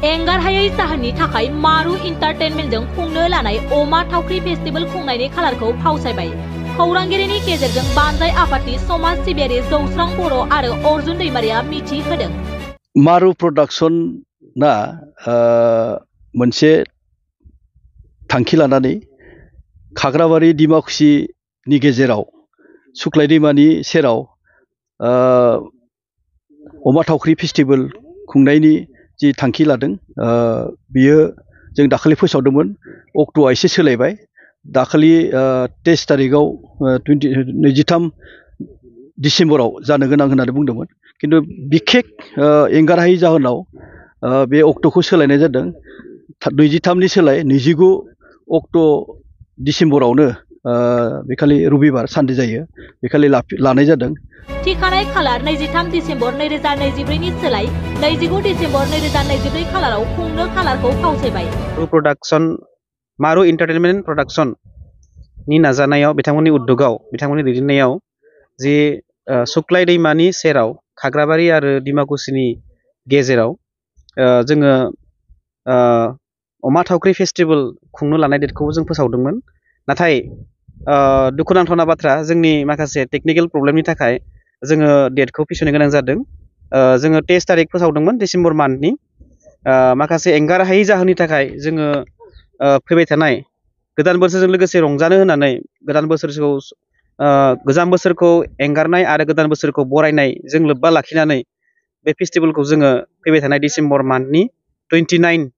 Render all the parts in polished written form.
एंगारहायै जाहोननि थाखाय मारु एन्टारटेनमेन्टजों खुंनो लानाय अमा थावख्रि फेस्टिवल खुंनायनि खालारखौ फावसायबाय। खौरांगिरिनि गेजेरजों बानजाय आफादनि समाज सिबियारि जौस्रां बर' आरो अर्जुन दैमारिया मिथि होदों। मारु प्रडाक्शना मोनसे थांखि लानानै खाग्राबारि डिमाकुसिनि गेजेराव सुक्लाय दैमानि सेराव अमा थावख्रि फेस्टिवल खुंनायनि जि थांखि लादों बियो जों दाखालि फोसावदोंमोन। अक्ट'आ एसे सोलायबाय। दाखालि 23 तारिखआव 23 डिसेम्बराव जानो गोनां होननानै बुंदोंमोन, किन्तु बिखेक एंगारहायै जाहोनाव बे अक्ट'खौ सोलायनाय जादों। 23नि सोलाय 29 अक्ट' डिसेम्बरावनो बेखालि रबिबार सानडे जायो, बेखालि लानाय जादों। थिखानाय खालार 23 डिसेम्बर 2024 नि सोलाय 29 डिसेम्बर 2024 खालाराव खुंनो खालारखौ फावसायबाय। मारु एन्टारटेनमेन्ट प्रडाक्शन नि नाजानायाव बिथांमोननि उद्योगआव बिथांमोननि दैदेननायाव जि सुक्लाय दैमानि सेराव खाग्राबारि आरो डिमाकुसिनि गेजेराव जोङो अमा थावख्रि फेस्टिवल खुंनो लानाय डेटखौ जों फोसावदोंमोन। नाथाय दुखुनांथावना बाथ्रा, जोंनि माखासे टेक्निकेल प्रब्लेमनि थाखाय जोङो डेटखौ फिसौनो गोनां जादों। जोङो 23 तारिख फोसावदोंमोन डिसेम्बर मान्थनि। माखासे एंगारहायै जाहोननि थाखाय जोङो फैबाय थानाय गोदान बोसोरजों लोगोसे रंजानो होनानै गोजाम बोसोरखौ एंगारनाय आरो गोदान बोसोरखौ बरायनाय जों लोब्बा लाखिनानै बे फेस्टिवलखौ जोङो फैबाय थानाय डिसेम्बर मान्थनि 29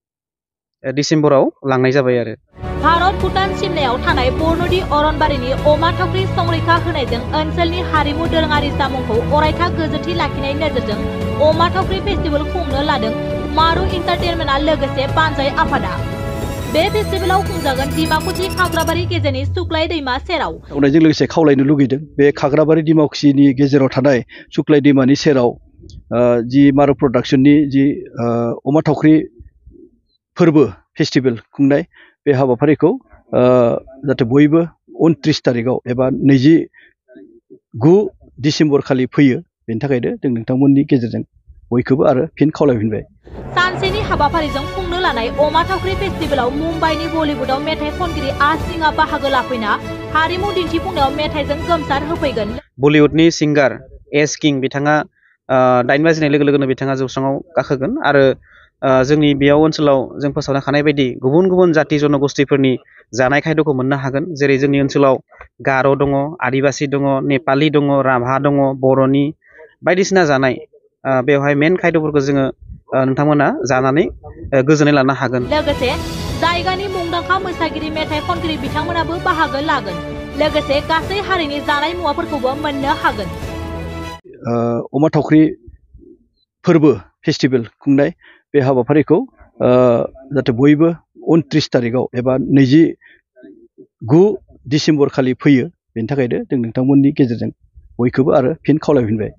डिसेम्बराव लांनाय जाबाय आरो। भारत भुटान सिमनायाव थानाय बरनदि अरनबारिनि अमा थावख्रि संरैखा होनायजों ओनसोलनि हारिमु दोरोङारि जामुंखौ अरायथा गोजोनथि लाखिनाय नोजोरजों अमा थावख्रि फेस्टिवल खुंनो लादों मारु एन्टारटेनमेन्टआ लोगोसे बानजाय आफादा। बे फेस्टिवलाव खुंजागोन डिमाकुसि खाग्राबारि गेजेरनि सुक्लाय दैमा सेराव। खावलायनायजों लोगोसे खावलायनो लुगैदों बे खाग्राबारि डिमाकुसिनि गेजेराव थानाय सुक्लाय दैमानि सेराव जि मारु प्रडाक्शननि जि अमा थावख्रि फोरबो फेस्टिवल खुंनाय बे हाबाफारिखौ जाहाथे बयबो 29 तारिखआव एबा 29 डिसेम्बर खालि फैयो, बेनि थाखायनो जों नोंथांमोननि गेजेरजों बयखौबो आरो फिन खावलायफिनबाय। सानसेनि हाबाफारिजों खुंनो लानाय अमा थावख्रि फेस्टिवलाव मुम्बाइनि बलिउडआव मेथाइ खनगिरि सिंहआ बाहागो लाफैना हारिमु दिन्थिफुंनायाव मेथाइजों गोमसार होफैगोन। बलिउडनि सिंगार किं बिथाङा 9 बाजिनाय लोगो लोगोनो बिथाङा जौस्राङाव गाखोगोन आरो जोंनि बेयाव ओनसोलाव जों फोसावनो हानाय बायदि गुबुन गुबुन जाति जनगोष्ठीफोरनि जानाय खायद'खौ मोननो हागोन। जेरै जोंनि ओनसोलाव गार' दङ, आदिबासि दङ, नेपालि दङ, राभा दङ, बर'नि बायदिसिना जानाय बेवहाय मेन खायद'फोरखौ जोङो नोंथांमोना जानानै गोजोननाय लानो हागोन। लोगोसे जायगानि मुंदांखा मोसागिरि मेथाइ खनगिरि बिथांमोनाबो बाहागो लागोन। लोगोसे गासै हारिनि जानाय मुवाफोरखौबो मोननो हागोन। अमा थावख्रि फोरबो फेस्टिवल खुंनाय बे हाबाफारिखौ जाहाथे बयबो 29 तारिखआव एबा 29 डिसेम्बर खालि फैयो, बेनि थाखायनो जों नोंथांमोननि गेजेरजों बयखौबो आरो फिन खावलायफिनबाय।